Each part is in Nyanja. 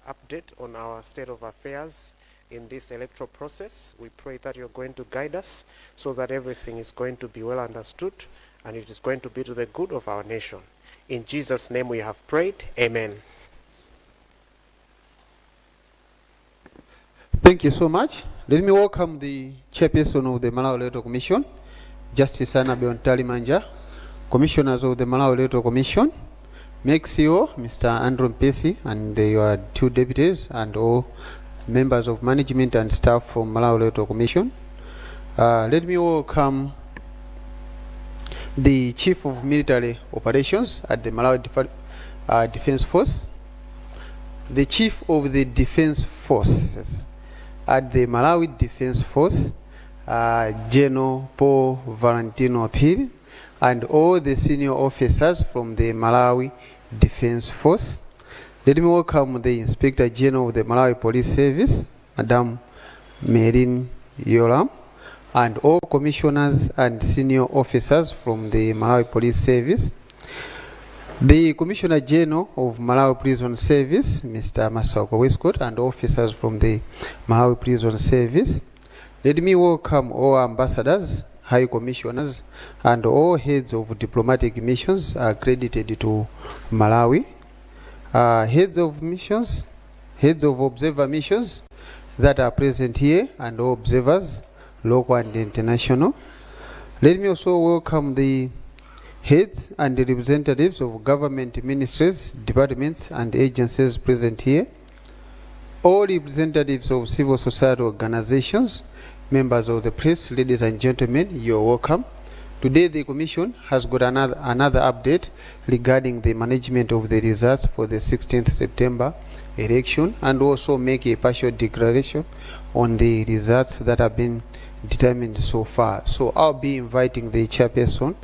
update on our state of affairs in this electoral process. We pray that you're going to guide us so that everything is going to be well understood and it is going to be to the good of our nation. In Jesus' name we have prayed. Amen. Thank you so much. Let me welcome the chairperson of the Malawi Electoral Commission, Justice Annabel Mtalimanja, commissioners of the Malawi Electoral Commission, MEC CEO, Mr. Andrew Mpesi, and your two deputies, and all members of management and staff from Malawi Electoral Commission. Let me welcome the Chief of Military Operations at the Malawi Defense Force, the Chief of the Defense Forces at the Malawi Defense Force, General Paul Valentino Phiri, and all the senior officers from the Malawi Defense Force. Let me welcome the Inspector General of the Malawi Police Service, Madam Merlyne Yolamu, and all commissioners and senior officers from the Malawi Police Service. The Commissioner General of Malawi Prison Service, Mr. Masauko Westcott, and officers from the Malawi Prison Service. Let me welcome all ambassadors, high commissioners, and all heads of diplomatic missions accredited to Malawi. Heads of missions, heads of observer missions that are present here, and all observers, local and international. Let me also welcome the heads and the representatives of government ministries, departments, and agencies present here, all representatives of civil society organizations, members of the press, ladies and gentlemen, you're welcome. Today, the Commission has got another update regarding the management of the results for the 16th September election, and also make a partial declaration on the results that have been determined so far. So I'll be inviting the chairperson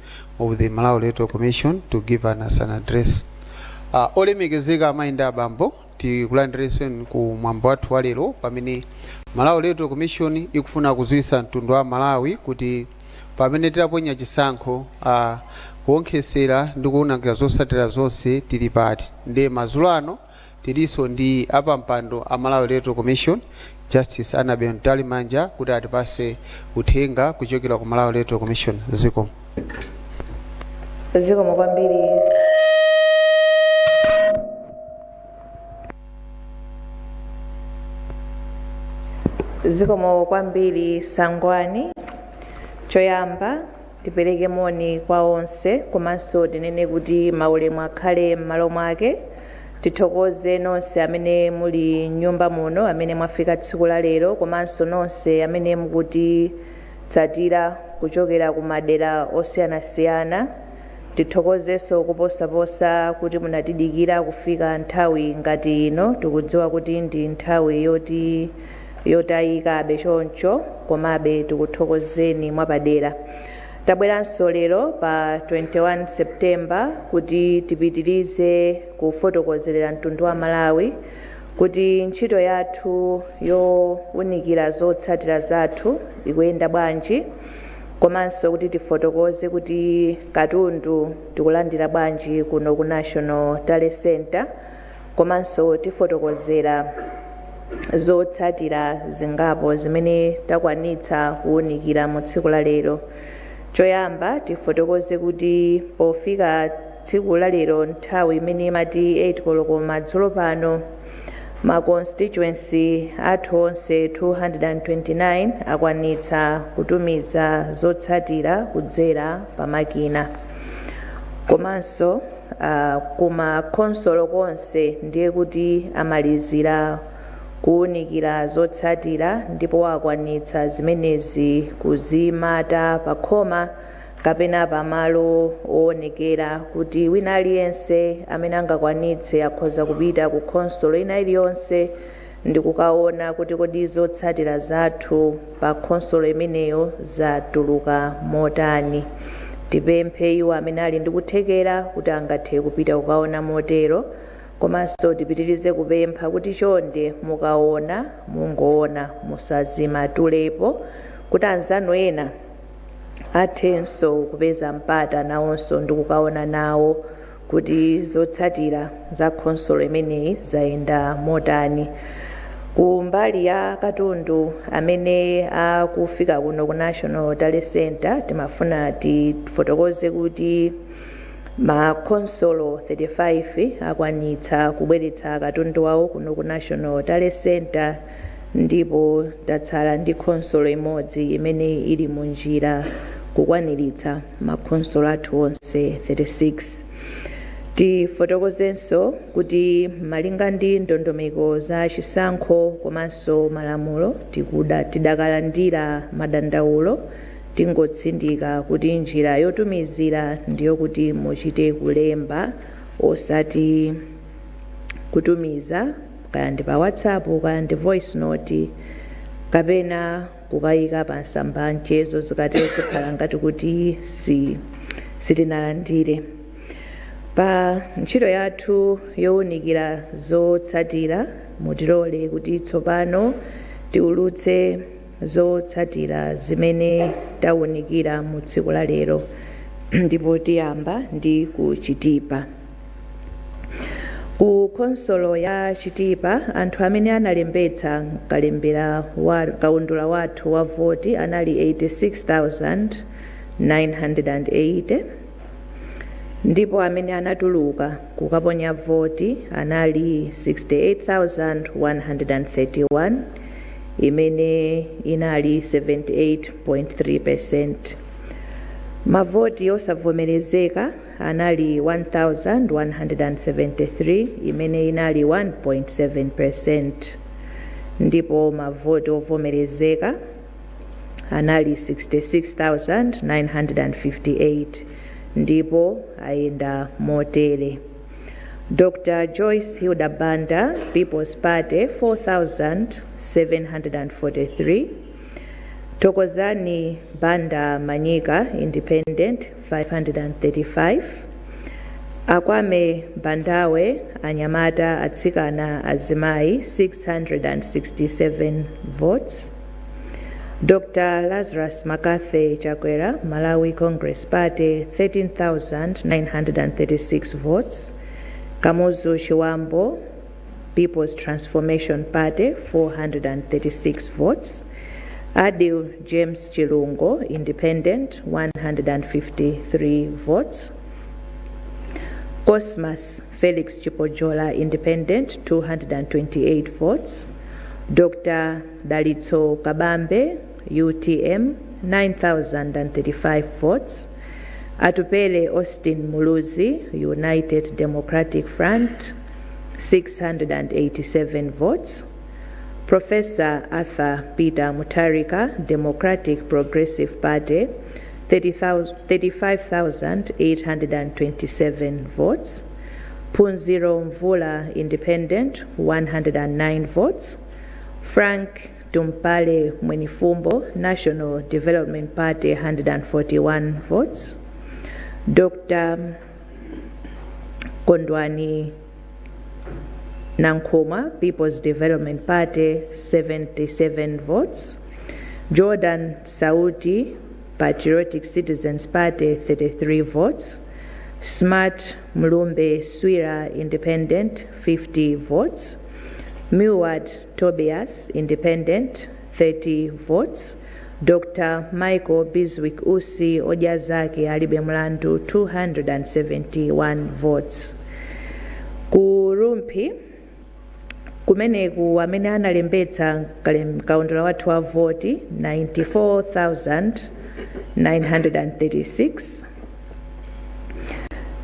of the Malawi Electoral Commission to give us an address. Olemekezeka amayi ndi abambo, tikulandirenso ku mwambo wathu wa lero pamene Malawi Electoral Commission ikufuna kudziwitsa mtundu wa Malawi kuti pamene titaponya chisankho, kuonkhesera ndi kuwunikira zotsatira zonse tili pati. Ndiye madzulo ano tilinso ndi apampando a Malawi Electoral Commission, Justice Annabel Mtalimanja, kuti atipase uthenga kuchokera ku Malawi Electoral Commission. Zikomo. Zikomo kwambiri. Zikomo kwambiri, Sangwani. Choyamba tipereke moni kwa onse, komanso tinene kuti maulemu akhale m'malo mwake. Tithokoze nonse amene muli mnyumba muno, amene mwafika tsiku la lero, komanso nonse amene mukutitsatira kuchokera ku madera osiyanasiyana. Tithokozenso kuposaposa kuti munatidikira kufika nthawi ngati ino. Tikudziwa kuti ndi nthawi yoti yotayikabe choncho, komabe tikuthokozeni mwapadera. Tabweranso lero pa 21 September kuti tipitirize kufotokozerera mtundu wa Malawi kuti ntchito yathu yowunikira zotsatira zathu ikuyenda bwanji, komanso kuti tifotokoze kuti katundu tikulandira bwanji kuno ku National Tally Center, komanso tifotokozera zotsatira zingapo zimene takwanitsa kuwunikira mu tsiku la lero. Choyamba tifotokoze kuti pofika tsiku la lero, nthawi imene imati 8 koloko madzulo pano, ma constituency athu onse 229 akwanitsa kutumiza zotsatira kudzera pamakina, komanso kuma khonsolo konse ndiye kuti amalizira kuwunikira zotsatira, ndipo akwanitsa zimenezi kuzimata pakhoma kapena pamalo owonekera, kuti wina aliyense amene angakwanitse akhoza kupita ku khonsolo ina iliyonse ndi kukaona kuti kodi zotsatira zathu pa khonsolo imeneyo zatuluka motani. Tipemphe iwo amene ali ndi kuthekera kuti angathe kupita kukaona motero, komanso tipitirize kupempha kuti chonde, mukaona mungoona, musazimatulepo, kuti anzanu ena athenso kupeza mpata nawonso ndi kukaona nawo. Kuti zotsatira za khonsolo imeneyi zayenda motani. Ku mbali ya katundu amene akufika kuno ku National Tally Center, timafuna tifotokoze kuti makhonsolo 35 akwanitsa kubweretsa katundu wawo kuno ku National Tally Center, ndipo tatsala ndi khonsolo imodzi imene ili munjira kukwaniritsa makhonsolo athu onse 36. Tifotokozenso kuti malinga ndi ndondomeko za chisankho komanso malamulo, tidakalandira madandaulo. Tingotsindika kuti njira yotumizira ndiyo kuti muchite kulemba, osati kutumiza kaya ndi pa WhatsApp, kaya ndi voice note, kapena kukayika pa nsamba mchezo. Zikatero zikhala ngati kuti sitinalandire. Pa ntchito yathu yowunikira zotsatira, mutilole kuti tsopano tiulutse zotsatira zimene tawunikira mu tsiku la lero, ndipo tiyamba ndi ku Chitipa. Ku khonsolo ya Chitipa, anthu amene analembetsa kalembera wa kaundula wathu wa voti anali 86,980, ndipo amene anatuluka kukaponya voti anali 68,131, imene inali 78.3%. Mavoti osavomerezeka anali 1173, imene inali 1.7%, ndipo mavoti ovomerezeka anali 66,958, ndipo ayenda motere: Dr Joyce Hilda Banda, People's Party, 4743; Thokozani Banda Manyika, Independent, 535; Akwame Bandawe, anyamata, atsikana, azimayi, 667 votes; Dr Lazarus McCarthy Chakwera, Malawi Congress Party, 13,936 votes; Kamuzu Chiwambo, People's Transformation Party, 436 votes; Adil James Chilungo, Independent, 153 votes; Cosmas Felix Chipojola, Independent, 228 votes; Dr Dalitso Kabambe, UTM, 9035 votes; Atupele Austin Muluzi, United Democratic Front, 687 votes; Professor Arthur Peter Mutharika, Democratic Progressive Party, 35,827 votes; Phunziro Mvula, Independent, 109 votes; Frank Tumpale Mwenifumbo, National Development Party, 141 votes; Dr. Kondwani Nankhumwa, People's Development Party, 77 votes; Jordan Sauti, Patriotic Citizens Party, 33 votes; Smart Mlumbe Swira, Independent, 50 votes; Milward Tobias, Independent, 30 votes; Dr. Michael Bizwick Usi, Odya Zake Alibe Mlandu, 271 votes. Ku Rumphi kumeneku, amene analembetsa kaundula wathu wa voti 94,936,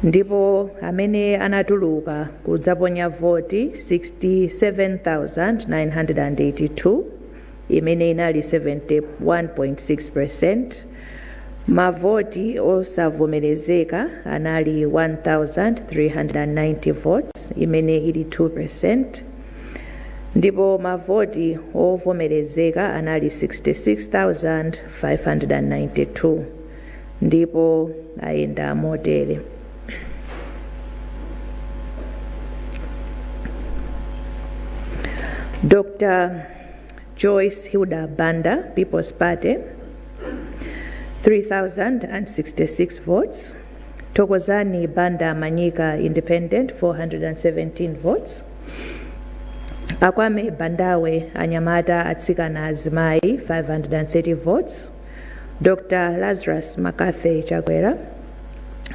ndipo amene anatuluka kudzaponya voti 67,982, imene inali 71.6%. Mavoti osavomerezeka anali 1390 votes, imene ili 2%, ndipo mavoti ovomerezeka anali 66,592, ndipo ayenda motere: Dr. Joyce Hilda Banda, People's Party, 3,066 votes. Thokozani Banda Manyika, Independent, 417 votes. Akwame Bandawe, anyamata, atsikana, azimayi, 530 votes. Dr. Lazarus McCarthy Chakwera,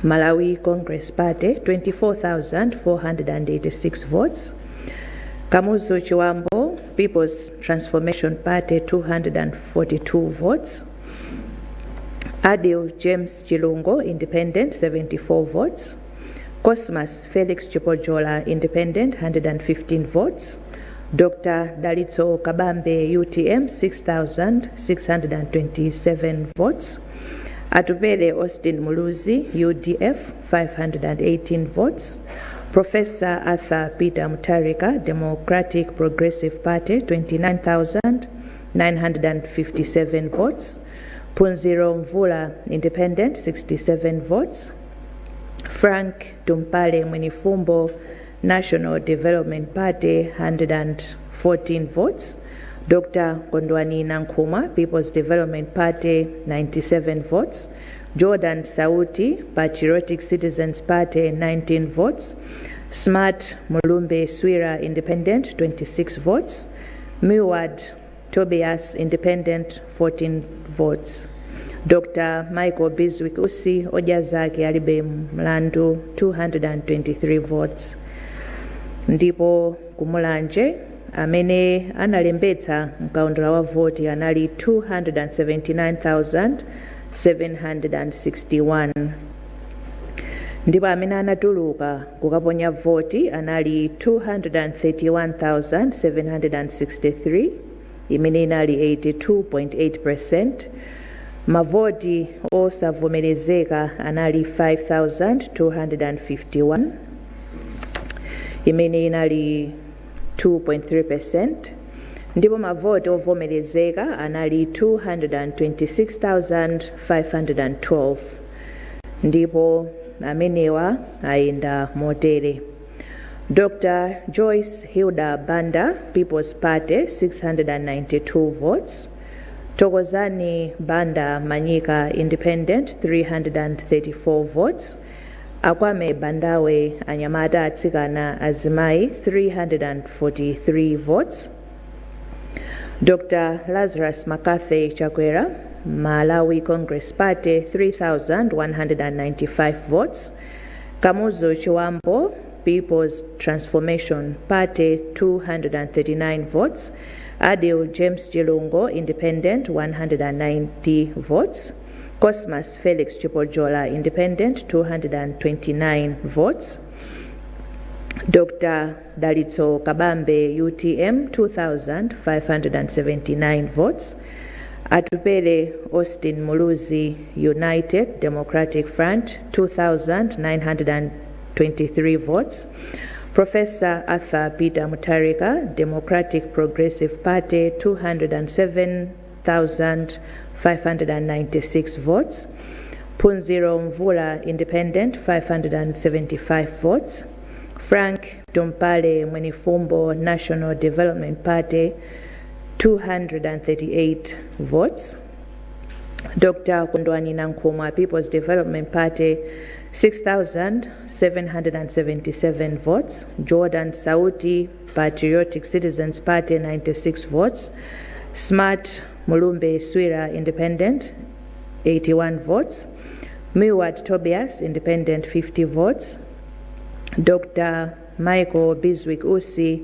Malawi Congress Party, 24,486 votes. Kamuzu Chibambo, People's Transformation Party, 242 votes. Adil James Chilungo, Independent, 74 votes. Cosmas Felix Chipojola, Independent, 115 votes. Dr. Dalitso Kabambe, UTM, 6,627 votes. Atupele Austin Muluzi, UDF, 518 votes. Professor Arthur Peter Mutharika, Democratic Progressive Party, 29,957 votes. Phunziro Mvula, Independent, 67 votes. Frank Tumpale Mwenifumbo, National Development Party, 114 votes. Dr. Kondwani Nankhumwa, People's Development Party, 97 votes. Jordan Sauti, Patriotic Citizens Party, 19 votes. Smart Mulumbe Swira, Independent, 26 votes. Milward Tobias, Independent, 14 votes. Dr. Michael Bizwick Usi, Odya Zake Alibe Mlandu, 223 votes. Ndipo kumulanje amene analembetsa mkaundula wa voti anali 279,761, ndipo amene anatuluka kukaponya voti anali 231,763, imene inali 82.8. Mavoti osavomerezeka anali 5251, imene inali 2.3, ndipo mavoti ovomerezeka anali 226,512. Ndipo amenewa ayenda motere: Dr. Joyce Hilda Banda, People's Party, 692 votes. Thokozani Banda Manyika, Independent, 334 votes. Akwame Bandawe, anyamata, atsikana, azimayi, 343 votes. Dr. Lazarus McCarthy Chakwera, Malawi Congress Party, 3,195 votes. Kamuzu Chibambo, People's Transformation Party, 239 votes. Adil James Chilungo, Independent, 190 votes. Cosmas Felix Chipojola, Independent, 229 votes. Dr. Dalitso Kabambe, UTM, 2,579 votes. Atupele Austin Muluzi, United Democratic Front, 2,923 votes. Professor Arthur Peter Mutharika, Democratic Progressive Party, 207,596 votes. Phunziro Mvula, Independent, 575 votes. Frank Tumpale Mwenifumbo, National Development Party, 238 votes. Dr. Kondwani Nankhumwa, People's Development Party, 6,777 votes. Jordan Sauti, Patriotic Citizens Party, 96 votes. Smart Mulumbe Swira, Independent, 81 votes. Milward Tobias, Independent, 50 votes. Dr. Michael Bizwick Usi,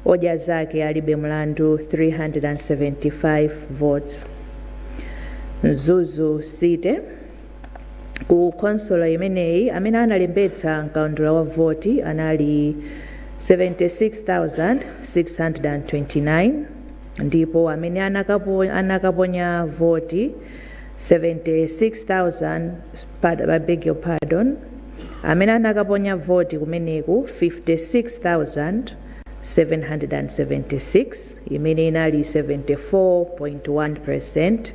Odya Zake Alibe Mlandu, 375 votes. Mzuzu City, ku khonsolo imeneyi amene analembetsa mkaundula wa voti anali 76,629, ndipo amene anakaponya voti 76,000, I beg your pardon, amene anakaponya voti kumeneku 56,776, imene inali 74.1.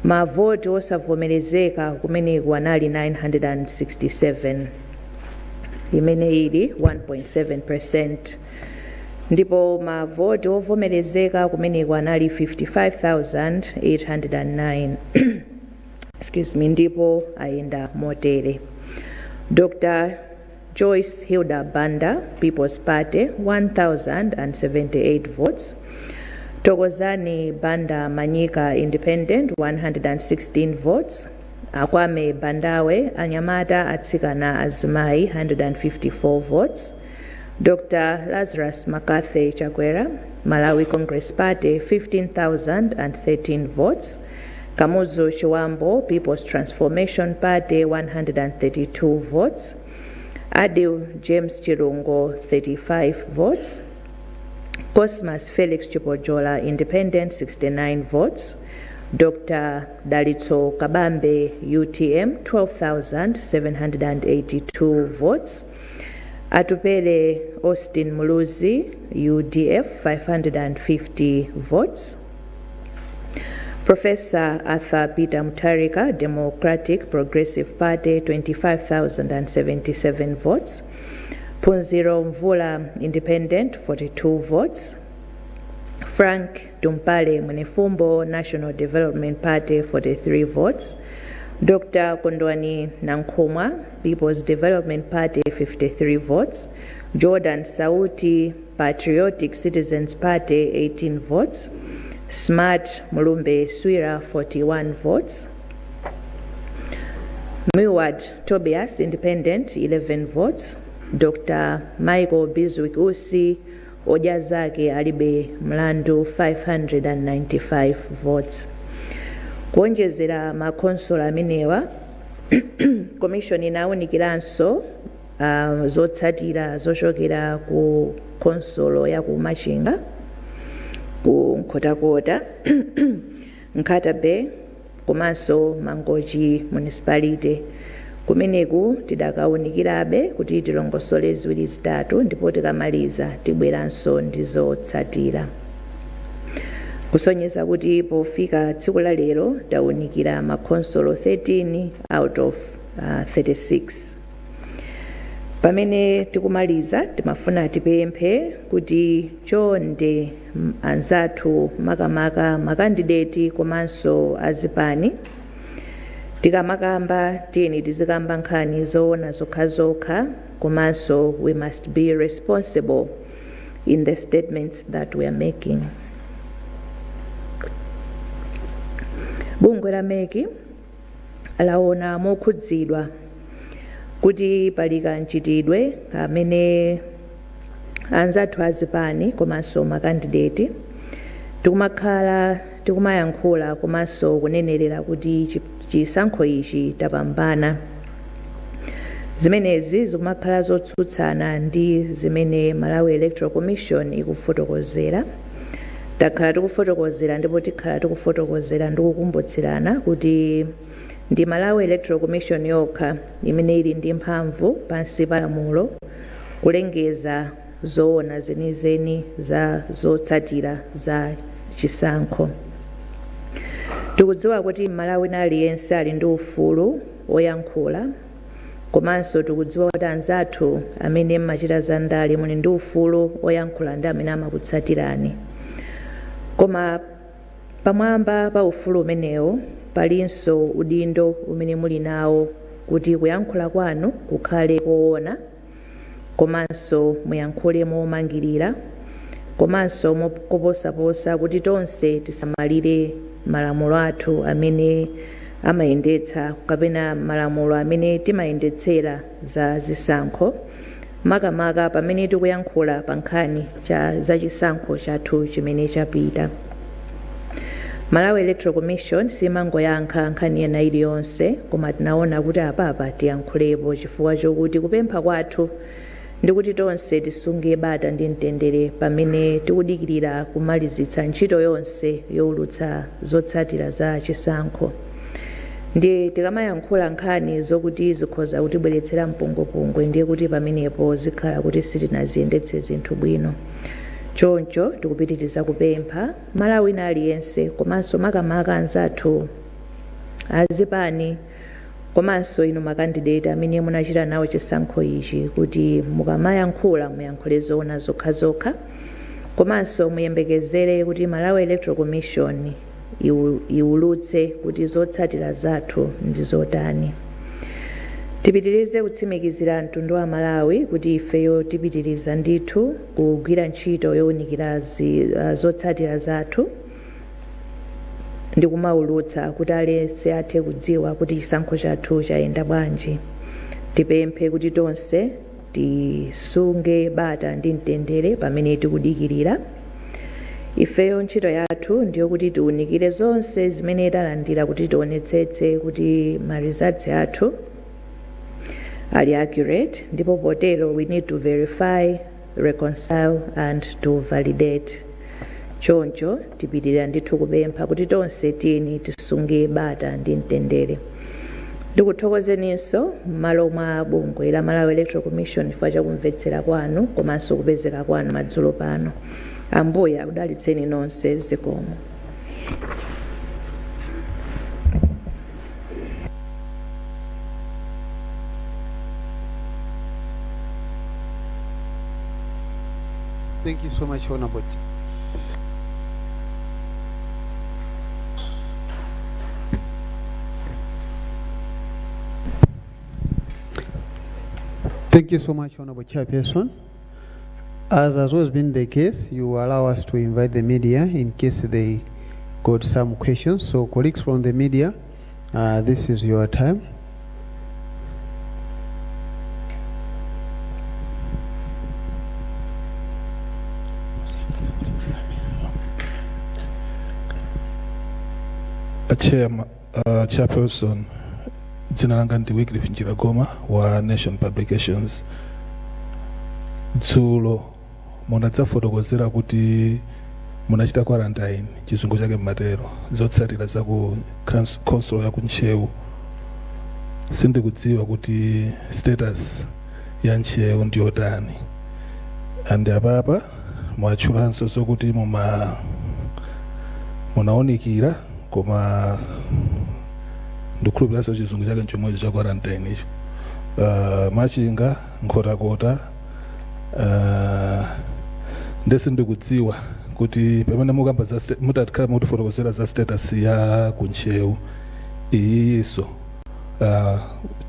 Mavoti osavomerezeka kumeneku anali 967, imene ili 1.7, ndipo mavoti ovomerezeka kumeneku anali 55,809, excuse me. Ndipo ayenda motere: Dr. Joyce Hilda Banda, People's Party, 1,078 votes. Thokozani Banda Manyika, Independent, 116 votes. Akwame Bandawe, Anyamata Atsikana Azimai, 154 votes. Dr. Lazarus McCarthy Chakwera, Malawi Congress Party, 15,013 votes. Kamuzu Chiwambo, People's Transformation Party, 132 votes. Adil James Chirungo, 35 votes. Cosmas Felix Chipojola, Independent, 69 votes. Dr. Dalitso Kabambe, UTM, 12,782 votes. Atupele Austin Muluzi, UDF, 550 votes. Professor Arthur Peter Mutharika, Democratic Progressive Party, 25,077 votes. Phunziro Mvula, Independent, 42 votes. Frank Tumpale Mwenifumbo, National Development Party, 43 votes. Dr. Kondwani Nankhumwa, People's Development Party, 53 votes. Jordan Sauti, Patriotic Citizens Party, 18 votes. Smart Mulumbe Swira, 41 votes. Milward Tobias, Independent, 11 votes. Dr. Michael Bizwick Usi, Odya Zake Alibe Mlandu, 595 votes. Kuonjezera makhonsolo amenewa, commission inawunikiranso zotsatira zochokera ku khonsolo ya ku Machinga, ku Nkhotakota, Nkhata Bay komanso Mangochi Municipality. Kumeneku tidakawunikirabe kuti tilongosole ziwiri zitatu, ndipo tikamaliza tibweranso ndi zotsatira, kusonyeza kuti pofika tsiku la lero tawunikira makhonsolo 13 out of 36. Pamene tikumaliza, timafuna tipemphe kuti chonde anzathu, makamaka makandideti komanso azipani, tikamakamba tiyeni tizikamba nkhani zoona zokhazokha, komanso we must be responsible in the statements that we are making. Bungwe la MEC laona mokhudzidwa kuti pali kamchitidwe amene anzathu azipani komanso makandideti tikumakhala tikumayankhula komanso kunenerera kuti chisankho ichi tapambana. Zimenezi zikumakhala zotsutsana ndi zimene Malawi Electoral Commission ikufotokozera. Takhala tikufotokozera ndipo tikhala tikufotokozera ndi kukumbutsirana kuti ndi Malawi Electoral Commission yokha imene ili ndi mphamvu pansi pa lamulo kulengeza zoona zenizeni za zotsatira za chisankho. Tikudziwa kuti Mmalawi aliyense ali ndi ufulu woyankhula, komanso tikudziwa kuti anzathu amene mmachita za ndale muli ndi ufulu woyankhula ndi amene amakutsatirani, koma pamwamba pa ufulu umenewo palinso udindo umene muli nawo kuti kuyankhula kwanu kukhale koona, komanso muyankhule momangirira, komanso koposaposa kuti tonse tisamalire malamulo athu amene amayendetsa kapena malamulo amene timayendetsera za zisankho, makamaka pamene tikuyankhula pa nkhani za chisankho chathu chimene chapita. Malawi Electoral Commission simangoyankha nkhani ina iliyonse, koma tinaona kuti apapa tiyankhulepo chifukwa chokuti kupempha kwathu ndikuti tonse tisunge bata ndi mtendere pamene tikudikirira kumalizitsa ntchito yonse yowulutsa zotsatira za chisankho. Ndiye tikamayankhula nkhani zokuti zikhoza kutibweretsera mpungwepungwe, ndiye kuti pamenepo zikhala kuti sitinaziyendetse zinthu bwino. Choncho tikupitiriza kupempha Malawi wina aliyense, komanso makamaka anzathu azipani komanso inu makandideti amene munachita nawo chisankho ichi, kuti mukamayankhula muyankhule zoona zokhazokha, komanso muyembekezere kuti Malawi Electoral Commission iwulutse kuti zotsatira zathu ndi zotani. Tipitirize kutsimikizira mtundu wa Malawi kuti ifeyo tipitiriza ndithu kugwira ntchito yowunikira zotsatira zathu ndi kumaulutsa kuti aliyense athe kudziwa kuti chisankho chathu chayenda bwanji. Tipemphe kuti tonse tisunge bata ndi mtendere pamene tikudikirira. Ifeyo ntchito yathu ndiyo kuti tiwunikire zonse zimene talandira kuti tionetsetse kuti ma results athu ali accurate, ndipo potero we need to verify, reconcile and to validate. Choncho tipitirira ndithu kupempha kuti tonse tiyeni tisunge bata ndi mtendere. Ndikuthokozeninso m'malo mwa bungwe la Malawi Electoral Commission chifukwa chakumvetsera kwanu komanso kupezeka kwanu madzulo pano. Ambuye akudalitseni nonse. Zikomo. Thank you so much, Honorable. Thank you so much, Honorable Chairperson. As has always been the case, you allow us to invite the media in case they got some questions. So, colleagues from the media, this is your time. Chairperson, dzina langa ndi Wycliffe Njiragoma wa Nation Publications. Dzulo munadzafotokozera kuti munachita quarantine, chizungu chake mmatero, zotsatira za ku council ya ku Ntcheu. Sindikudziwa kuti status ya Ntcheu ndiyotani, and apapa mwatchulanso zokuti munawunikira, koma ndikukhulupiriranso chizungu chake nchomwecho cha quarantine icho. Machinga, Nkhotakota, ndesi ndikudziwa kuti pamene mukamba za mutakhala mutifotokozera za status ya kuntcheu iyiso,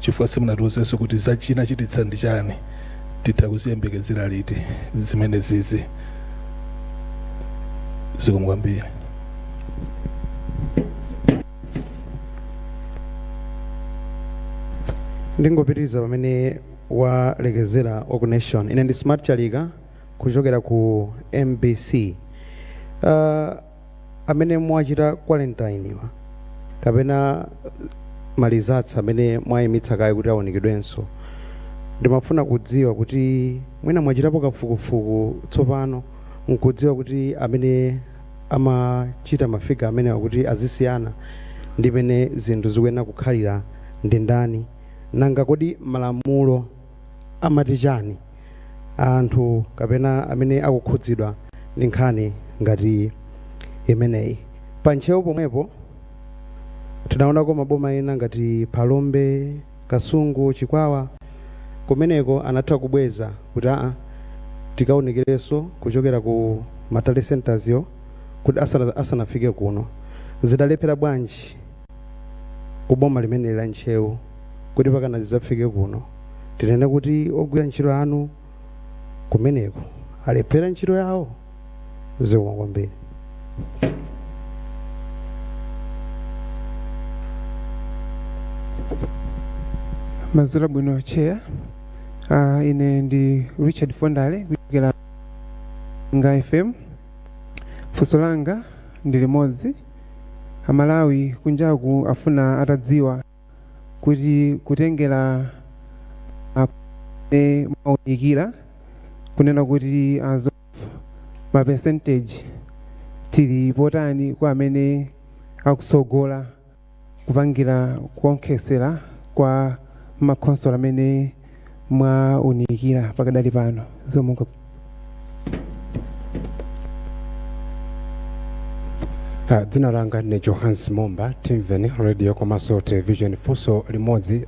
chifukwa simunatiuzenso kuti zachina chititsa ndi chani, titha kuziyembekezera liti zimene zizi? Zikomo kwambiri. Ndingopitiriza pamene walekezera wa ku Nation. Ine ndi Smart Chalika kuchokera ku MBC. Amene mwachita quarantine wa kapena ma results amene mwayimitsa kaye kuti aonekedwenso, ndimafuna kudziwa kuti mwina mwachitapo kafukufuku tsopano nkudziwa kuti amene amachita ma figure amenewa kuti azisiyana ndi mene zinthu zikuyenera kukhalira ndi ndani? Nanga kodi malamulo amati chani anthu kapena amene akukhudzidwa ndi nkhani ngati imeneyi? Pa Ntcheu pomwepo tinaonako maboma ena ngati Phalombe, Kasungu, Chikwawa, kumeneko anatha kubweza kuti aa, tikaonekerenso kuchokera ku ma tally centers yo kuti asanafike kuno. Zidalephera bwanji kuboma limeneli la Ntcheu kuti pakana zidzafike kuno? Tinene kuti ogwira ntchito anu kumeneko alephera ntchito yawo? Zikomo kwambiri. Madzulo bwino, Chair. Ine ndi Richard Fondale kuchokera nga FM. Funso langa ndi limodzi. Amalawi kunjaku afuna atadziwa kuti kutengera amene mwaunikira kunena kuti as of ma percentage tili potani kwa amene akutsogola kupangira kuonkhesera kwa makhonsolo amene mwaunikira pakadali pano? Zikomo. Dzina langa ndine Johans Momba, Timveni Radio komanso Television. Funso limodzi,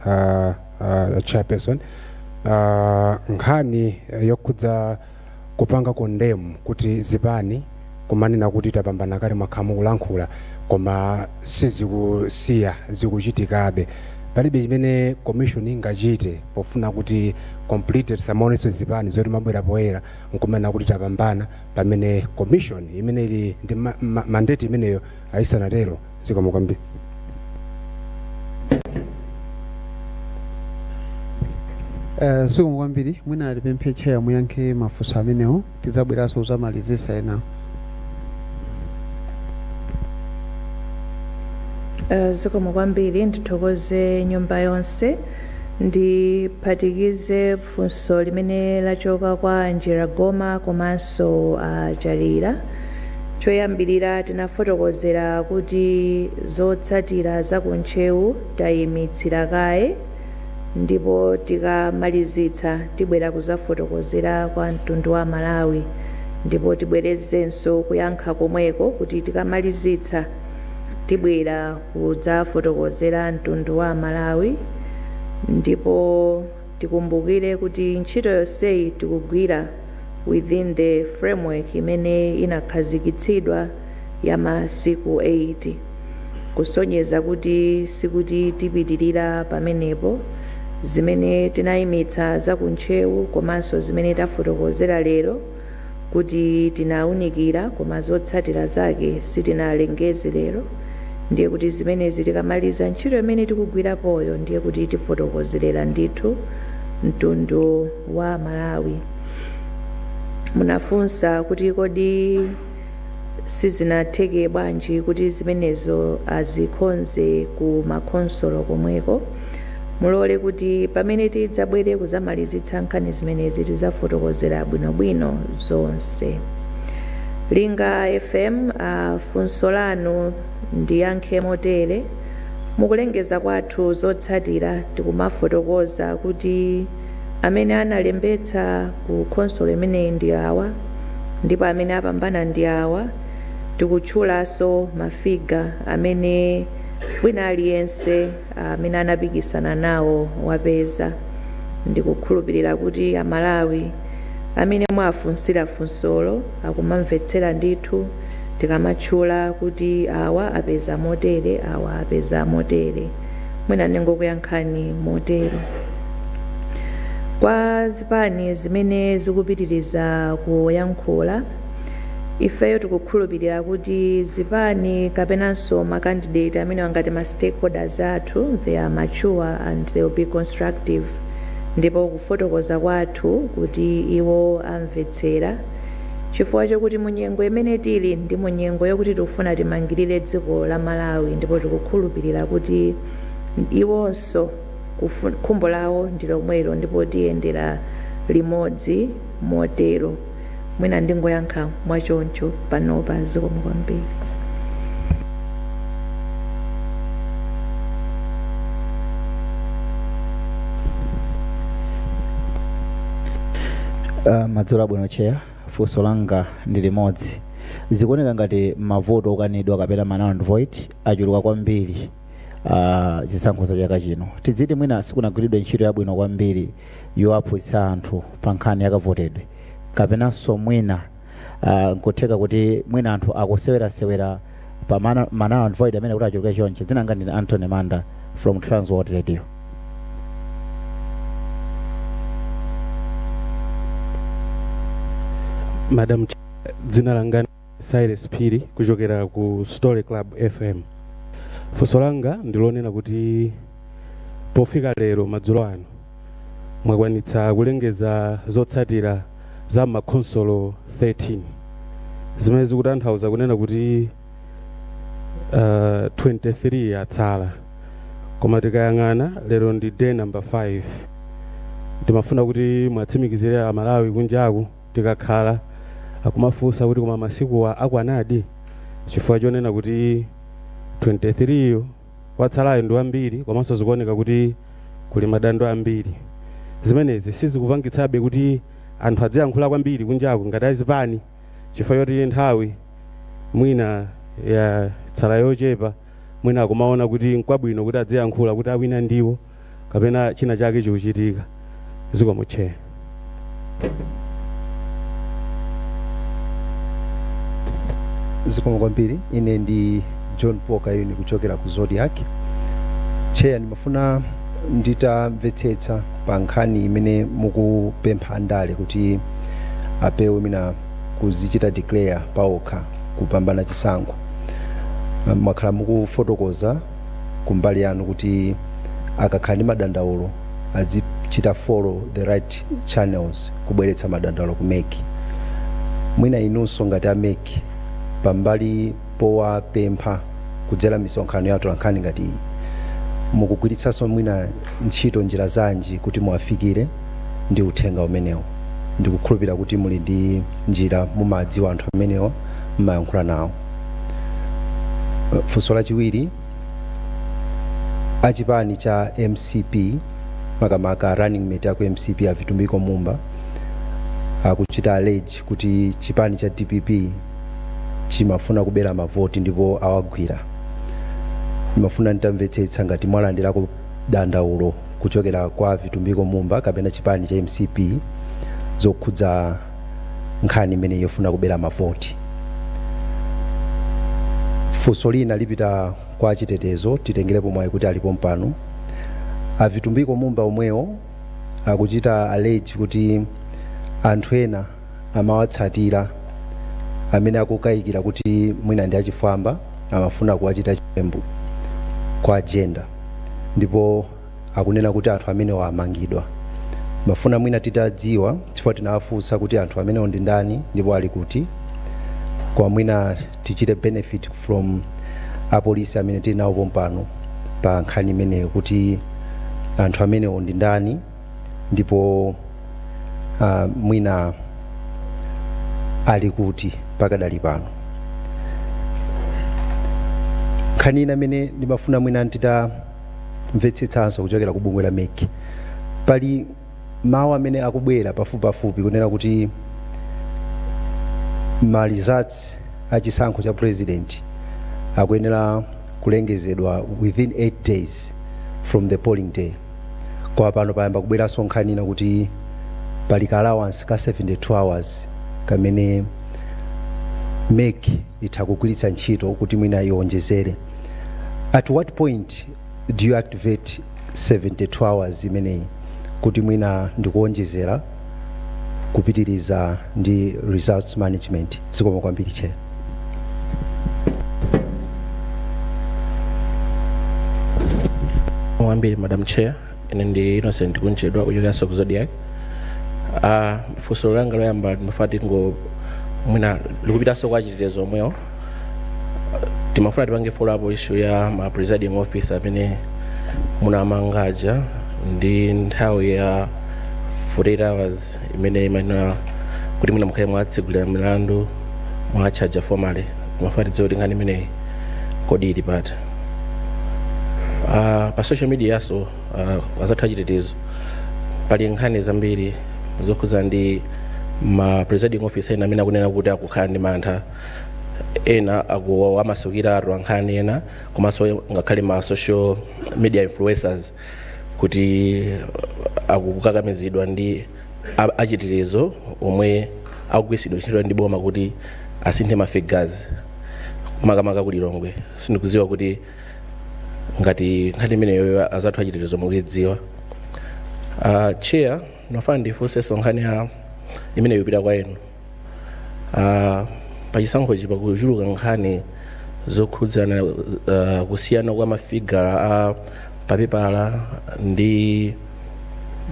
Chairperson. Nkhani yokhudza kupanga condemn kuti zipani kumanena kuti tapambana kale, mwakhala mukulankhula, koma sizikusiya zikuchitikabe. Palibe chimene commission ingachite pofuna kuti complete tisamaonenso zipani zoti mabwera poyera nkumena kuti tapambana, pamene commission imene ili ndi mandate imeneyo ayisanatero? Zikomo kwambiri. Zikomo kwambiri. Mwina alipemphe chair muyankhe mafunso amenewo, tidzabweranso kuzamalizisa enawo. Zikomo kwambiri. Ndithokoze nyumba yonse. Ndiphatikize funso limene lachoka kwa Njira Goma komanso Chalira. Choyambirira, tinafotokozera kuti zotsatira za kuNtcheu tayimitsira kaye, ndipo tikamalizitsa tibwera kuzafotokozera kwa mtundu wa Malawi, ndipo tibwerezenso kuyankha komweko kuti tikamalizitsa tibwera kudzafotokozera mtundu wa Malawi. Ndipo tikumbukire kuti ntchito yonseyi tikugwira within the framework imene inakhazikitsidwa ya masiku 8, kusonyeza kuti sikuti tipitirira pamenepo. Zimene tinayimitsa za kuNtcheu komanso zimene tafotokozera lero kuti tinawunikira koma zotsatira zake sitinalengeze lero, ndiye kuti zimenezi tikamaliza ntchito imene tikugwirapoyo, ndiye kuti tifotokozerera ndithu mtundu wa Malawi. Munafunsa kuti kodi sizinatheke bwanji kuti zimenezo azikonze ku makhonsolo komweko? Mulole kuti pamene tidzabwere kuzamalizitsa nkhani zimenezi tidzafotokozera bwinobwino zonse. Linga FM, funso lanu ndiyankhe motere: mukulengeza kwathu zotsatira tikumafotokoza kuti amene analembetsa ku khonsolo imeneyi ndi awa, ndipo amene apambana ndi awa. Tikutchulanso ma figure amene wina aliyense amene anapikisana nawo wapeza. Ndikukhulupirira kuti Amalawi amene mwafunsira funsolo akumamvetsera ndithu tikamatchula kuti awa apeza motere, awa apeza motere. Mwina ndingokuyankhani motero. Kwa zipani zimene zikupitiriza kuyankhula, ifeyo tikukhulupirira kuti zipani kapenanso ma candidate amene angati ma stakeholders athu, they are mature and they will be constructive, ndipo kufotokoza kwathu kuti iwo amvetsera, chifukwa chokuti munyengo imene tili ndi munyengo yokuti tikufuna timangirire dziko la Malawi, ndipo tikukhulupirira kuti iwonso khumbo lawo ndi lomwelo, ndipo tiyendera limodzi motero. Mwina ndingoyankha mwachoncho panopa. Zikomo kwambiri. Madzulo abwino, Chair. Funso langa ndi limodzi. Zikuoneka ngati mavoto okanidwa kapena ma null and void achuluka kwambiri zisankho za chaka chino. Tidziti mwina sikunagwiridwe ntchito yabwino kwambiri yowaphunzitsa anthu pa nkhani yakavotedwe, kapenanso mwina nkutheka kuti mwina anthu akusewerasewera pa ma null and void amene kuti achuluke chonchi? Dzina langa ndine Anthony Manda from Transworld Radio. Madam, dzina langa ndi Cyrus Phiri kuchokera ku Story Club FM. Funso langa ndilonena kuti pofika lero madzulo ano mwakwanitsa kulengeza zotsatira za makhonsolo 13, zimene zikutanthauza kunena kuti 23 atsala, koma tikayang'ana lero ndi day number 5. Ndimafuna kuti mwatsimikizire Amalawi kunjaku, tikakhala akumafunsa kuti koma masikuwa akwanadi, chifukwa chonena kuti 23 yo watsalayo ndi wambiri, komanso zikuoneka kuti kuli madando ambiri. Zimenezi sizikupangitsabe kuti anthu adziyankhula kwambiri kunjaku ngati azipani, chifukwa choti nthawi mwina ya tsala yochepa, mwina akumaona kuti nkwabwino kuti adziyankhula kuti awina ndiwo kapena china chake chikuchitika? Zikomo, Chair. Zikomo kwambiri. Ine ndi John Paul Kayuni kuchokera ku Zodiak. Chair, ndimafuna nditamvetsetsa pa nkhani imene mukupempha andale kuti apewe mina kuzichita declare paokha kupambana chisankho. Mwakhala mukufotokoza kumbali yanu kuti akakhala ndi madandaulo azichita follow the right channels kubweretsa madandaulo ku MEC. Mwina inunso ngati a MEC, pambali powapempha kudzera misonkhano ya atolankhani ngati iyi, mukugwiritsanso mwina ntchito njira zanji kuti muwafikire ndi uthenga umenewo? Ndikukhulupirira kuti muli ndi njira, mumadziwa anthu amenewa, mumayankhula nawo. Funso lachiwiri, achipani cha MCP, makamaka running mate aku MCP a Vitumbiko Mumba, akuchita allege kuti chipani cha DPP chimafuna kubera mavoti ndipo awagwira. Ndimafuna nditamvetsetsa ngati mwalandirako dandaulo kuchokera kwa Vitumbiko Mumba kapena chipani cha MCP zokhudza nkhani imene yofuna kubera mavoti. Funso lina lipita kwa chitetezo, titengerepo mwayi kuti alipo mpano. A Vitumbiko Mumba omwewo akuchita allege kuti anthu ena amawatsatira amene akukayikira kuti mwina ndi achifwamba, amafuna kuwachita chiwembu kwa agenda, ndipo akunena kuti anthu amenewo amangidwa. Mafuna mwina titadziwa, chifukwa tinawafunsa kuti anthu amenewo ndi ndani ndipo ali kuti, kwa mwina tichite benefit from apolisi amene tili nawo pompano pa nkhani imeneyo, kuti anthu amenewo ndi ndani ndipo mwina ali kuti pakadali pano. Nkhani ina imene ndimafuna mwina nditamvetsetsanso kuchokera ku bungwe la MEC, pali mawu amene akubwera pafupipafupi kunena kuti ma results a chisankho cha president akuyenera kulengezedwa within 8 days from the polling day. Koma pano payamba kubweranso nkhani ina kuti pali ka allowance ka 72 hours kamene MEC itha kugwiritsa ntchito kuti mwina iwonjezere. At what point do you activate 72 hours imeneyi kuti mwina ndikuwonjezera kupitiriza ndi results management? Zikomo kwambiri, Chair. Kwambiri, Madam Chair. Ine ndi Innocent Kunchedwa kuchokeranso ku Zodiak. Funso langa loyamba ndimafuna tingo mwina likupitanso kwa chitetezo omwewo. Timafuna tipange follow up issue ya ma presiding officer amene munamangaja ndi nthawi ya 48 hours imene imanena kuti mwina mukhale mwatsegulira milandu, mwachaja formally. Timafuna tidziwe kuti nkhani imeneyi kodi ili pati? Pa social media yaso, azathu achitetezo, pali nkhani zambiri zokhudzana ndi ma presiding officer ena amene akunena kuti akukhala ndi mantha, ena akuwamasukira atolankhani ena komanso ngakhale ma social media influencers kuti akukakamizidwa ndi achitetezo omwe akugwiritsidwa ntchito ndi boma kuti asinthe ma figures, makamaka ku Lilongwe. Sindikudziwa kuti ngati nkhani imeneyo azathu achitetezo mukuidziwa. Chair, ndimafuna ndifunsenso nkhani ya imene ikupita kwa inu. Pachisankhochi pakuchuluka nkhani zokhudzana kusiyana kwa mafigala a papepala ndi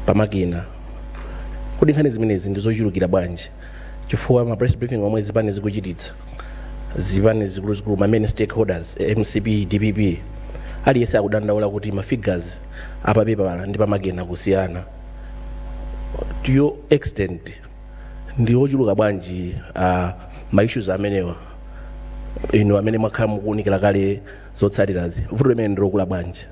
pamakina. Kodi nkhani zimenezi ndi zochulukira bwanji? Chifukwa ma press briefing omwe zipani zikuchititsa, zipani zikuluzikulu, ma main stakeholders, MCP, DPP, aliyense akudandaula kuti ma figures apapepala ndi pamakina kusiyana. To your extent, ndi ochuluka bwanji ma issues amenewa? Inu amene mwakhala mukuwunikira kale zotsatirazi, vuto limene ndilokula bwanji?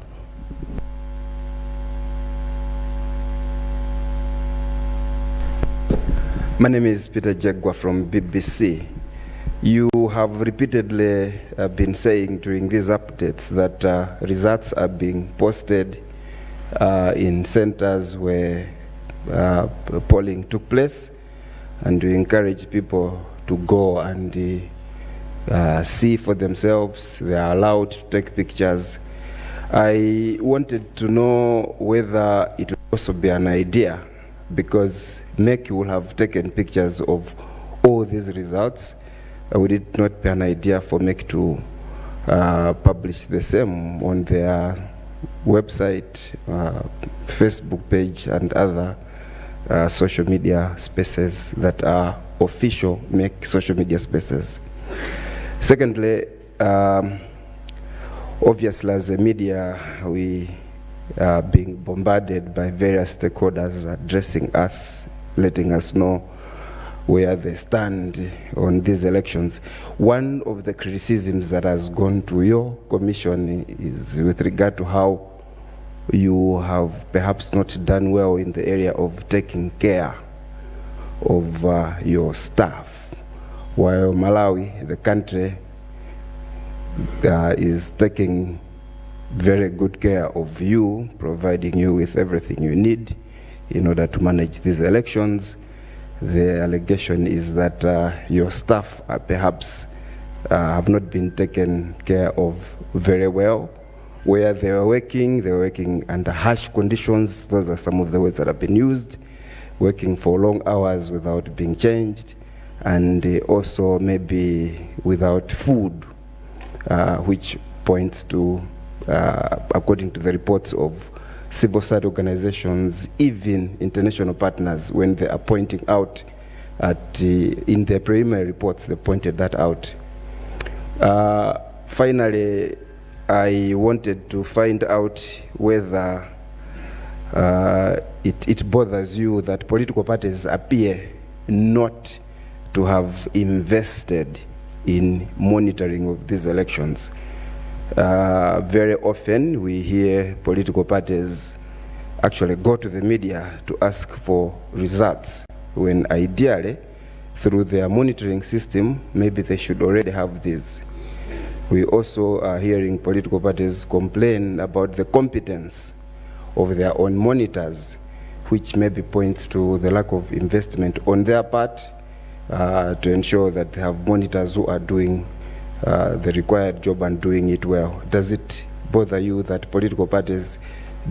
My name is Peter Jegwa from BBC. You have repeatedly been saying during these updates that results are being posted in centers where polling took place, and we encourage people to go and see for themselves. They are allowed to take pictures. I wanted to know whether it would also be an idea, because MEC will have taken pictures of all these results. Would it not be an idea for MEC to publish the same on their website, Facebook page, and other social media spaces that are official MEC social media spaces? Secondly, obviously as a media, we are being bombarded by various stakeholders addressing us, letting us know where they stand on these elections. One of the criticisms that has gone to your commission is with regard to how you have perhaps not done well in the area of taking care of your staff. While Malawi, the country, is taking very good care of you, providing you with everything you need in order to manage these elections, the allegation is that your staff are perhaps have not been taken care of very well. Where they were working under harsh conditions. Those are some of the words that have been used, working for long hours without being changed, and also maybe without food, which points to, according to the reports of civil society organizations, even international partners, when they are pointing out in their preliminary reports, they pointed that out. Finally, I wanted to find out whether it bothers you that political parties appear not to have invested in monitoring of these elections. Very often we hear political parties actually go to the media to ask for results, when ideally, through their monitoring system, maybe they should already have these. We also are hearing political parties complain about the competence of their own monitors, which maybe points to the lack of investment on their part to ensure that they have monitors who are doing the required job and doing it well. Does it bother you that political parties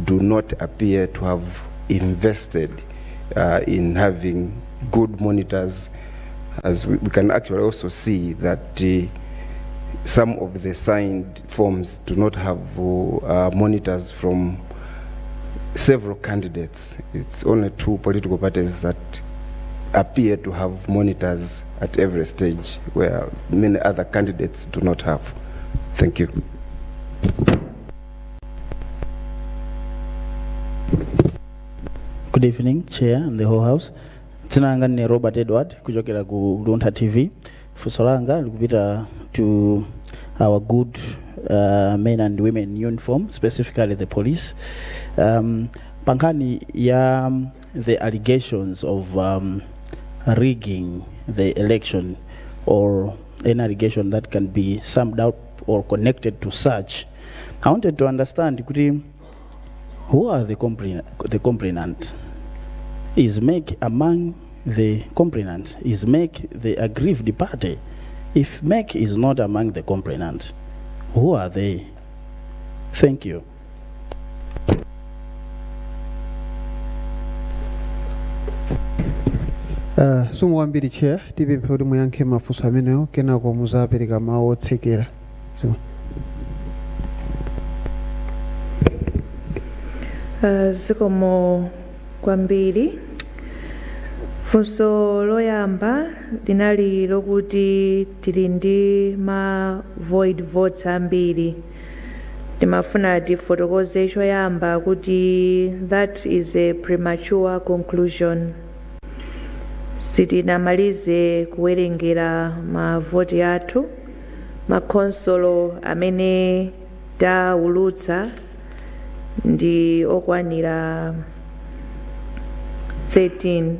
do not appear to have invested in having good monitors, as we can actually also see that some of the signed forms do not have monitors from several candidates? It's only two political parties that appear to have monitors at every stage, where many other candidates do not have. Thank you. Good evening, Chair and the whole House. Dzina langa ndine Robert Edward kuchokera ku Luntha TV. Funso langa likupita to our good men and women in uniform, specifically the police. Pankhani ya the allegations of rigging the election, or any allegation that can be summed up or connected to such, I wanted to understand kuti who are the complainants? Is MEC among the complainants? Is MEC the aggrieved party? If MEC is not among the complainants, who are they? Thank you. Zikomo kwambiri, Chair. Tipemphe kuti muyankhe mafunso amenewo, kenako muzapereka mawu otsekera. So. Zikomo kwambiri. Funso loyamba linali lokuti tili ndi ma void votes ambiri. Timafuna tifotokoze choyamba kuti that is a premature conclusion. Sitinamalize kuwerengera mavoti athu. Makhonsolo amene taulutsa ndi okwanira 13.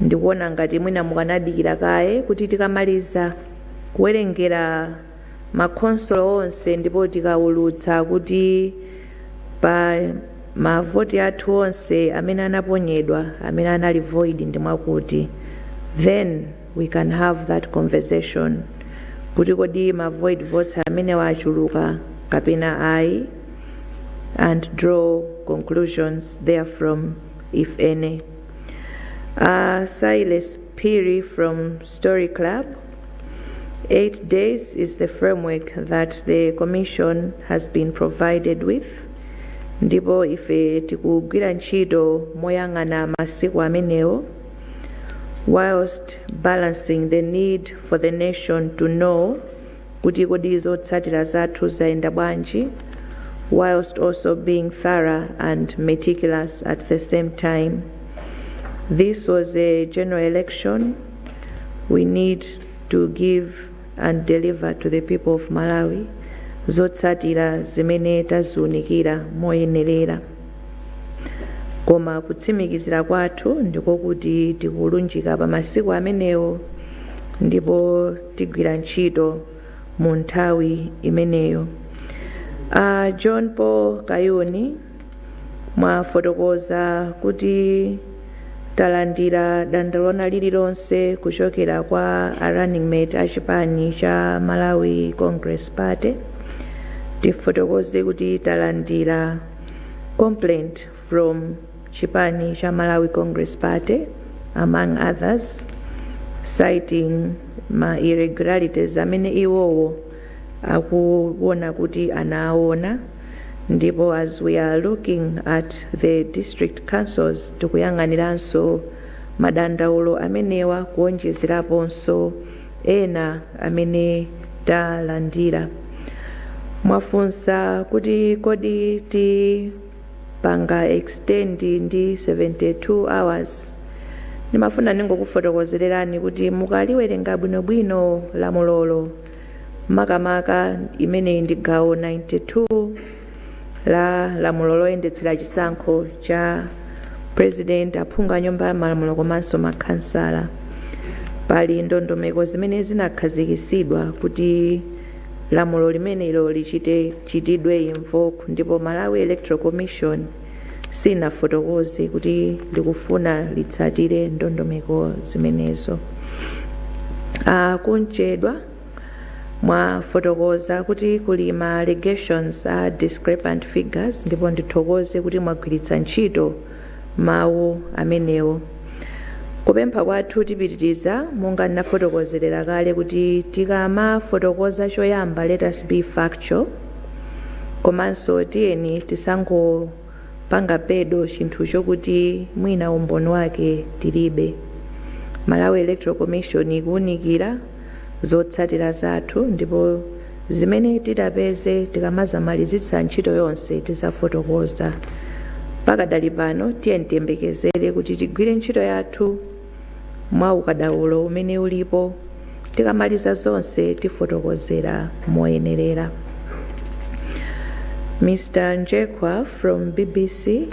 Ndikuona ngati mwina mukanadikira kaye kuti tikamaliza kuwerengera makhonsolo onse ndipo tikaulutsa kuti pa mavoti athu onse amene anaponyedwa amene anali void ndi mwakuti, then we can have that conversation kuti kodi ma void votes amene wachuluka. kapena ayi, and draw conclusions therefrom, if any. Silas Piri from Story Club. 8 days is the framework that the Commission has been provided with. Ndipo ife tikugwira ntchito moyang'ana masiku amenewo, whilst balancing the need for the nation to know kuti kodi zotsatira zathu zayenda bwanji, whilst also being thorough and meticulous at the same time. This was a general election. We need to give and deliver to the people of Malawi zotsatira zimene taziunikira moyenerera, koma kutsimikizira kwathu ndikokuti tikulunjika pa masiku amenewo ndipo tigwira ntchito mu nthawi imeneyo. John Paul Kayuni, mwafotokoza kuti talandira dandaulo lililonse kuchokera kwa a running mate a chipani cha Malawi Congress Party. Tifotokoze kuti talandira complaint from chipani cha Malawi Congress Party, among others, citing ma irregularities amene iwowo akuona kuti anaona. Ndipo as we are looking at the district councils, tikuyang'aniranso madandaulo amenewa kuonjezeraponso ena amene talandira. Mwafunsa kuti kodi tipanga extend ndi 72 hours. Ndimafuna ningokufotokozererani kuti mukaliwerenga bwinobwino lamulolo, makamaka imeneyi ndi gawo 92 la lamulo loyendetsera chisankho cha President, aphungu a Nyumba ya Malamulo komanso makhansala, pali ndondomeko zimene zinakhazikitsidwa kuti lamulo limenelo lichite chitidwe invoke, ndipo Malawi Electoral Commission sinafotokoze kuti likufuna litsatire ndondomeko zimenezo. Kunchedwa, mwafotokoza kuti kuli ma allegations a discrepant figures, ndipo ndithokoze kuti mwagwiritsa ntchito mawu amenewo. Kupempha kwathu, tipitiriza monga ndinafotokozerera kale kuti tikamafotokoza, choyamba let us be factual, komanso tiyeni tisangopanga pedo chinthu chokuti mwina umboni wake tilibe. Malawi Electoral Commission ikuwunikira zotsatira zathu, ndipo zimene titapeze tikamazamalizitsa ntchito yonse tizafotokoza. Pakadali pano tiye tiyembekezere kuti tigwire ntchito yathu mwa ukadaulo umene ulipo. Tikamaliza zonse tifotokozera moyenerera. Mr Njekwa from BBC,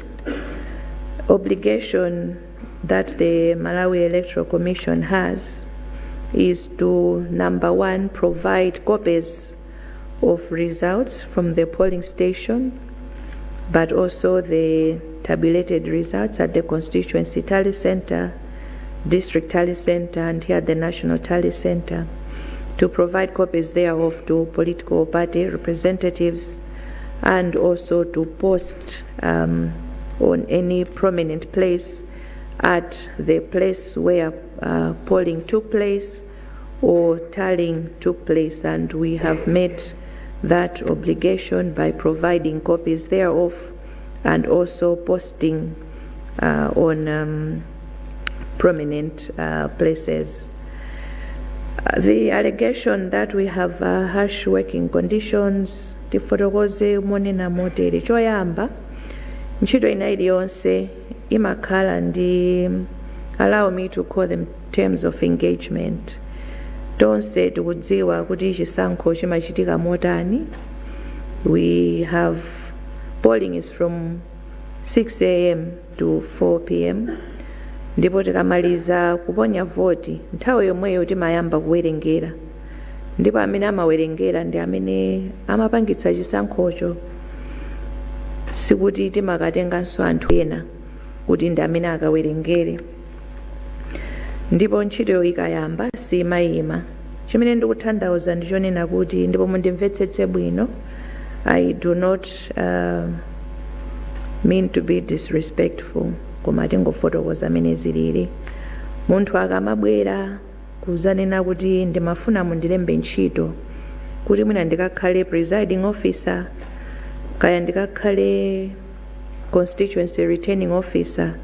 obligation that the Malawi Electoral Commission has is to, number one, provide copies of results from the polling station, but also the tabulated results at the constituency tally center, district tally center, and here at the national tally center, to provide copies thereof to political party representatives and also to post on any prominent place at the place where polling took place or tallying took place, and we have met that obligation by providing copies thereof and also posting on prominent places. The allegation that we have harsh working conditions, tifotokoze monena motere. Choyamba, ntchito ina iliyonse imakhala ndi, allow me to call them, terms of engagement. Tonse tikudziwa kuti chisankho chimachitika motani. We have polling is from 6 a.m. to 4 p.m., ndipo tikamaliza kuponya voti, nthawi yomweyo timayamba kuwerengera, ndipo amene amawerengera ndi amene amapangitsa chisankhocho. Sikuti timakatenganso anthu ena kuti ndi amene akawerengere, ndipo ntchitoyo ikayamba simayima. Chimene ndikutanthauza ndi chonena kuti, ndipo mundimvetsetse bwino, I do not mean to be disrespectful, koma tingofotokoza amene zilili. Munthu akamabwera kuzanena kuti ndimafuna mundilembe ntchito kuti mwina ndikakhale presiding officer, kaya ndikakhale constituency returning officer,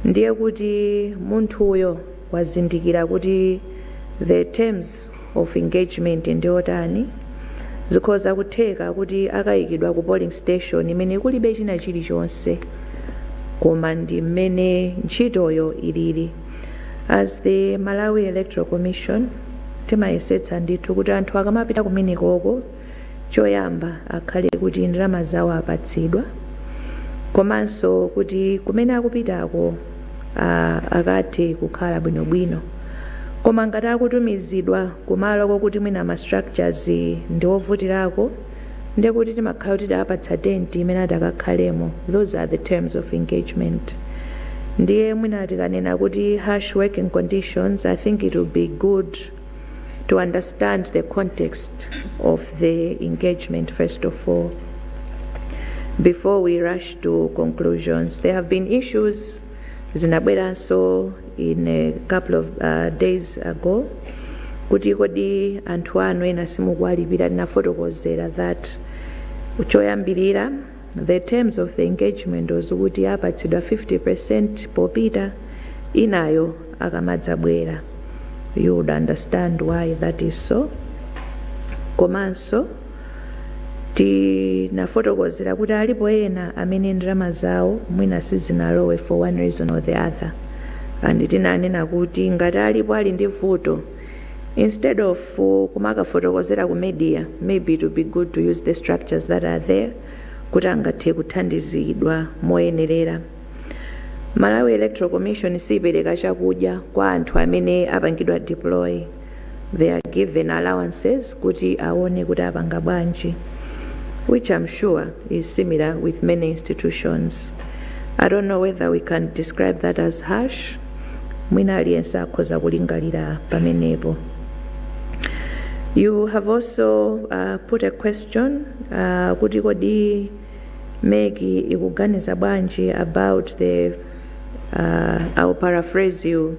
ndiye kuti munthuyo wazindikira kuti the terms of engagement ndi otani. Zikhoza kutheka kuti akayikidwa ku polling station imene kulibe china chilichonse, koma ndi mmene ntchitoyo ilili. As the Malawi Electoral Commission, timayesetsa ndithu kuti anthu akamapita kumenekoko, choyamba akhale kuti ndalama zawo apatsidwa, komanso kuti kumene akupitako akathe kukhala bwinobwino. Koma ngati akutumizidwa kumalo kokuti mwina ma structures ndi ovutirako, ndiye kuti timakhala kuti tiapatsa tenti imene atakakhalemo. Those are the terms of engagement. Ndiye mwina tikanena kuti harsh working conditions, I think it will be good to understand the context of the engagement first of all before we rush to conclusions. There have been issues zinabweranso in a couple of days ago kuti kodi anthu anu ena simukuwalipira. Tinafotokozera that choyambirira, the terms of the engagement was kuti apatsidwa 50% popita, inayo akamadzabwera. You would understand why that is so. Komanso tinafotokozera kuti alipo ena amene ndalama zawo mwina sizinalowe for one reason or the other, and tinanena kuti ngati alipo ali ndi vuto, instead of kumakafotokozera ku media, maybe it would be good to use the structures that are there kuti angathe kuthandizidwa moyenerera. Malawi Electoral Commission sipereka chakudya kwa anthu amene apangidwa deploy. They are given allowances kuti aone kuti apanga bwanji, which I'm sure is similar with many institutions. I don't know whether we can describe that as harsh. Mwina aliyense akhoza kulingalira pamenepo. You have also put a question kuti kodi MEC ikuganiza bwanji about the I'll paraphrase you,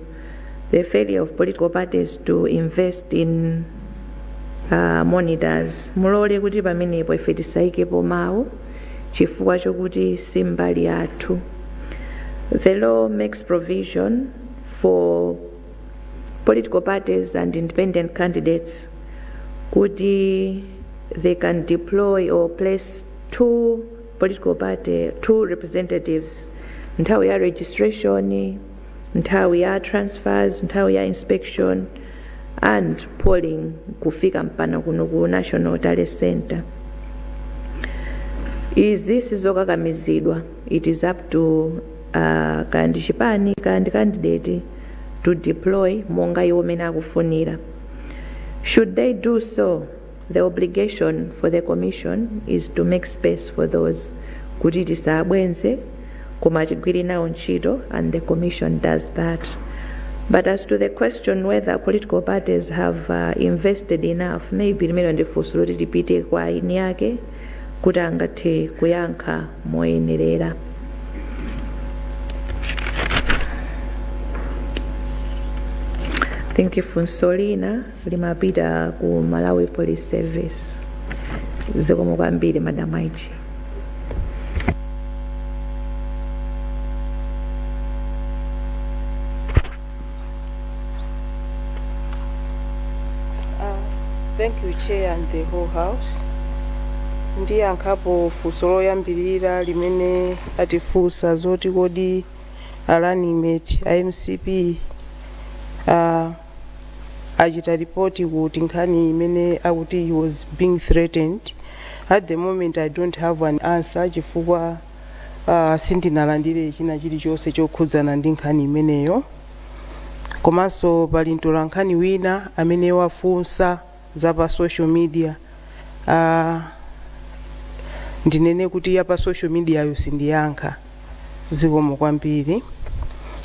the failure of political parties to invest in monitors. Mulole kuti pamenepo ife tisayikepo mawu chifukwa chokuti si mbali yathu. The law makes provision for political parties and independent candidates kuti they can deploy or place two political party, two representatives nthawi ya registration, nthawi ya transfers, nthawi ya inspection and polling, kufika mpaka kuno ku National Tally Center. Izi sizokakamizidwa. It is up to kaya ndi chipani, kaya ndi candidate to deploy monga iwo mene akufunira. Should they do so, the obligation for the commission is to make space for those kuti tisabwenze koma tigwire nawo ntchito, and the commission does that. But as to the question whether political parties have invested enough, maybe limene ndi funso loti tipite kwa eni ake kuti angathe kuyankha moyenerera. Think funso lina limapita ku Malawi Police Service. Zikomo kwambiri, Madam IG. Thank you, Chair and the whole House. Ndiyankhapo funso loyambirira limene atifunsa zoti kodi a running mate a MCP achita ripoti kuti nkhani imene akuti he was being threatened. At the moment I don't have an answer chifukwa sindinalandire china chilichonse chokhudzana ndi nkhani imeneyo. Komanso pali mtolankhani wina amene wafunsa za pa social media. Ndinene kuti ya pa social media yo sindiyankha, zikomo kwambiri.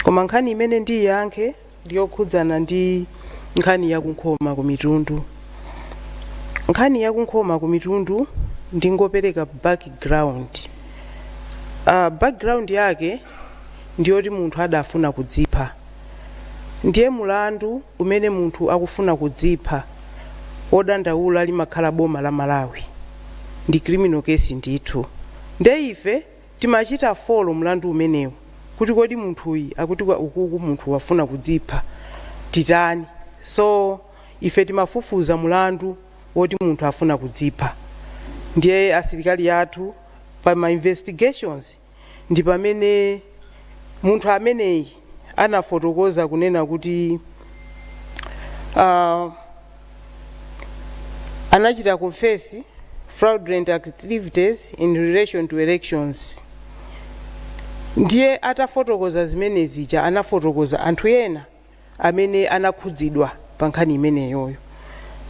Koma nkhani imene ndiyankhe ndiyokhudzana ndi nkhani yakunkhoma ku mitundu. Nkhani yakunkhoma ku mitundu Ndingopereka background. Background yake ndiyoti munthu adafuna kudzipha. Ndiye mulandu umene munthu akufuna kudzipha, odandaula limakhala boma la Malawi, ndi criminal case ndithu. Nde ife timachita follow mlandu umenewu kuti kodi munthuyi akuti ukuku munthu wafuna kudzipha, titani? So ife timafufuza mulandu woti munthu afuna kudzipha. Ndiye asilikali athu pa ma investigations ndi pamene munthu ameneyi anafotokoza kunena kuti anachita confess fraudulent activities in relation to elections. Ndiye atafotokoza zimenezija, anafotokoza anthu ena amene anakhudzidwa pa nkhani imeneyoyo.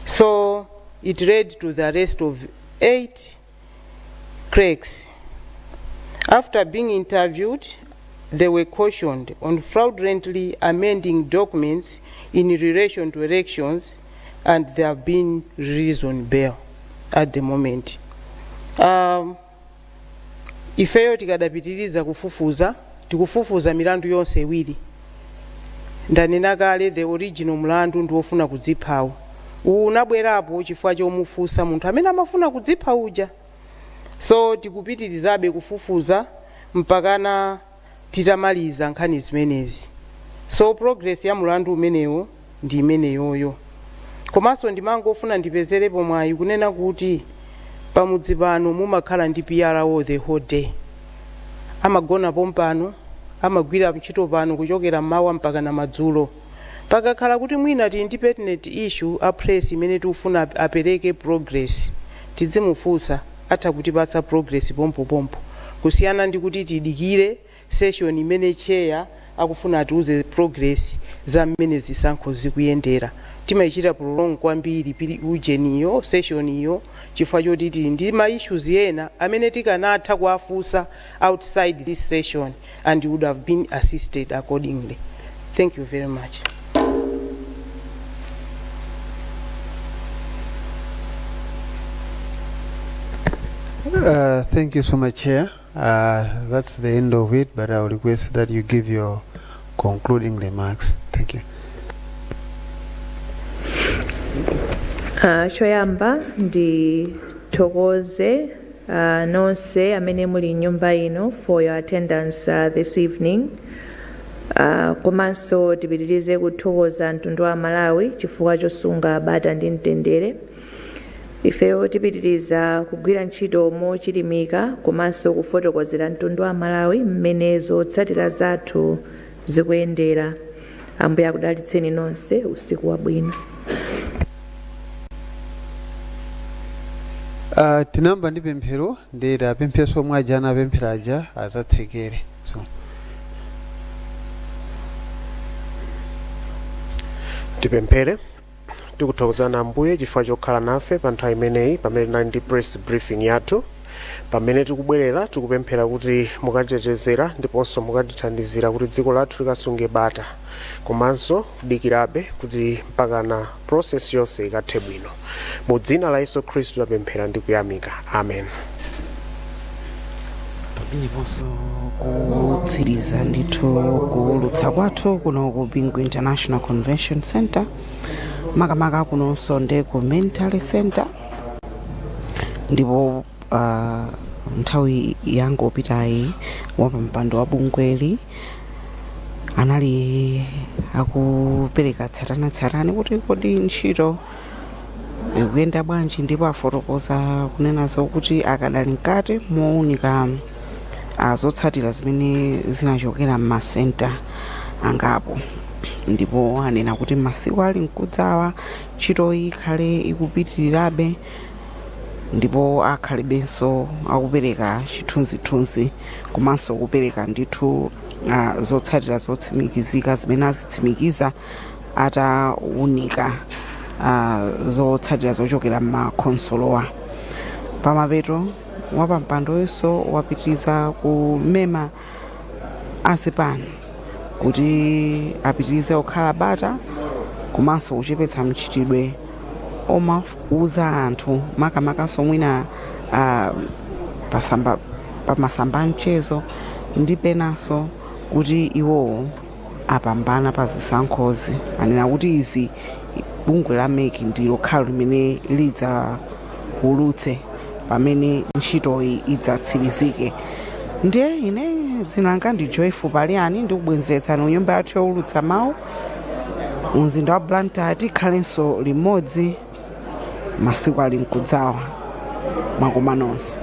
So it led to the arrest of 8 clerks. After being interviewed, they were cautioned on fraudulently amending documents in relation to elections, and they have been released on bail at the moment. Ifeyo tikadapitiriza kufufuza, tikufufuza milandu yonse iwiri. Ndanena kale, the original mlandu ndi wofuna kudziphawo. Uwu unabwerapo chifukwa chomufunsa munthu amene amafuna kudzipha uja. So tikupitirizabe kufufuza mpakana titamaliza nkhani zimenezi. So progress ya mulandu umenewo ndi imeneyoyo. Komanso ndimangofuna ndipezerepo mwayi kunena kuti pamudzi pano mumakhala ndi PRO the whole day. Amagona pompano, amagwira ntchito pano kuchokera mmawa mpaka na madzulo. Pakakhala kuti mwina tili ndi pertinent issue a press imene tikufuna apereke progress, tidzimufunsa, atha kutipatsa progress pompopompo, kusiyana ndi kuti tidikire session imene chair akufuna atiuze progress za mmene zisankho zikuyendera. Timayichita prolong kwambiri pili ujeniyo session iyo chifukwa choti tili ndi ma issues ena amene tikanatha kuwafunsa outside this session and would have been assisted accordingly. Thank you very much. Thank you so much, Chair. That's the end of it, but I will request that you give your concluding remarks. Thank you. Choyamba ndithokoze nonse amene muli mnyumba ino for your attendance this evening. Komanso tipitirize kuthokoza mtundu wa Malawi chifukwa chosunga bata ndi mtendere. Ifeyo tipitiriza kugwira ntchito mochilimika komanso kufotokozera mtundu wa Malawi mmene zotsatira zathu zikuyendera. Ambuye akudalitseni nonse. Usiku wabwino. Tinayamba ndi pemphero, ndiye tapempheso omwe aja anapemphera aja azatsekere. So Tipemphere. Tikuthokozani Ambuye chifukwa chokhala nafe pa nthawi imeneyi pamene tinali ndi press briefing yathu. Pamene tikubwerera, tikupemphera kuti mukatitetezera ndiponso mukatithandizira kuti dziko lathu likasunge bata, komanso kudikirabe kuti mpakana process yonse ikathe bwino. Mu dzina la Yesu Khristu tapemphera ndi kuyamika, amen. Pameneponso kutsiriza ndithu kuwulutsa kwathu kuno ku Bingu International Convention Center, makamaka kunonso nde ku main tally center. Ndipo nthawi yangopitayi wapampando wa bungweli anali akupereka tsatanetsatane kuti kodi ntchito ikuyenda bwanji, ndipo afotokoza kunena zokuti akadali mkati mowunika zotsatira zimene zinachokera m'masenta angapo, ndipo anena kuti masiku ali mkudzawa ntchitoyi ikhale ikupitirirabe ndipo akhalibenso akupereka chithunzithunzi komanso kupereka ndithu zotsatira zotsimikizika zimene azitsimikiza atawunika zotsatira zochokera m'makhonsolowa. Pamapeto wapampandoyonso wapitiriza kumema azipani kuti apitirize kukhala bata komanso kuchepetsa mchitidwe omauza anthu, makamakaso mwina pasamba, pamasamba a mchezo ndi penanso kuti iwowo apambana pa zisankhozi. Anena kuti izi bungwe la MEC ndi lokhalo limene lidzaulutse pamene ntchitoyi idzatsirizike. Ndiye ine dzina langa ndi Joyful Paliani, ndikubwenzeretsani nyumba yathu youlutsa mawu mumzinda wa Blantyre. Tikhalenso limodzi masiku ali mkudzawa. Mwakoma nonse.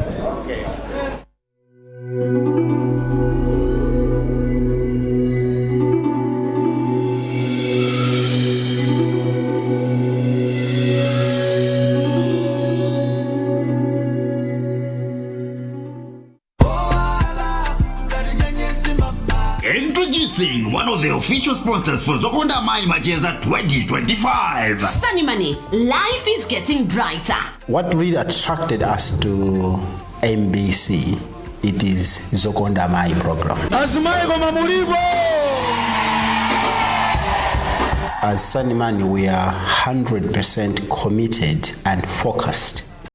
Introducing one of the official sponsors for Zokonda Amayi Macheza 2025. Sunny Money, life is getting brighter. What really attracted us to MBC, it is Zokonda Amayi program. Azimayi koma mulipo? As Sunny Money, we are 100% committed and focused